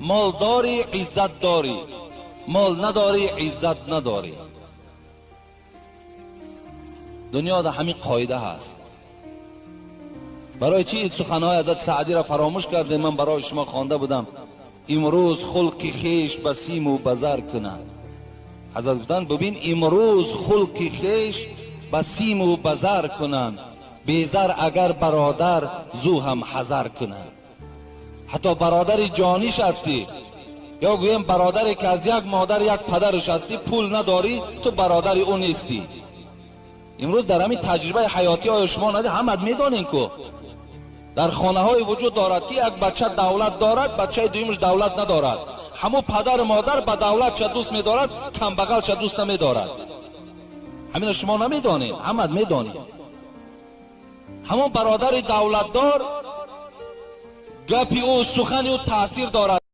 Мол дорӣ, иззат дорӣ, мол надорӣ, иззат надорӣ. Дунёда ҳамин қоида ҳаст. Барои чӣ суханҳои ҳазрат Саъдиро фаромӯш кардем? Ман барои шумо хонда будам: имрӯз хулқи хеш ба симу ба зар кунанд. Ҳазрат гуфтанд: бибин, имрӯз хулқи хеш ба симу ба зар кунанд, безар агар бародар зӯ ҳам ҳазар кунанд. Ҳатто бародари ҷониш ҳастӣ ё гӯем бародаре ки аз як модар, як падараш ҳастӣ, пул надорӣ, ту бародари ӯ нестӣ. Имрӯз дар ҳамин таҷрибаи ҳаётӣ оё шумо нади ҳамат медонем, ку дар хонаҳое вуҷуд дорад, ки як бача давлат дорад, бачаи дуюмаш давлат надорад. Ҳамун падару модар ба давлатша дӯст медорад, камбағалша дӯст намедорад. Ҳамино шумо намедонед, ҳамат медонед. Ҳамон бародари давлатдор, гапи ӯ, сухани ӯ таъсир дорад.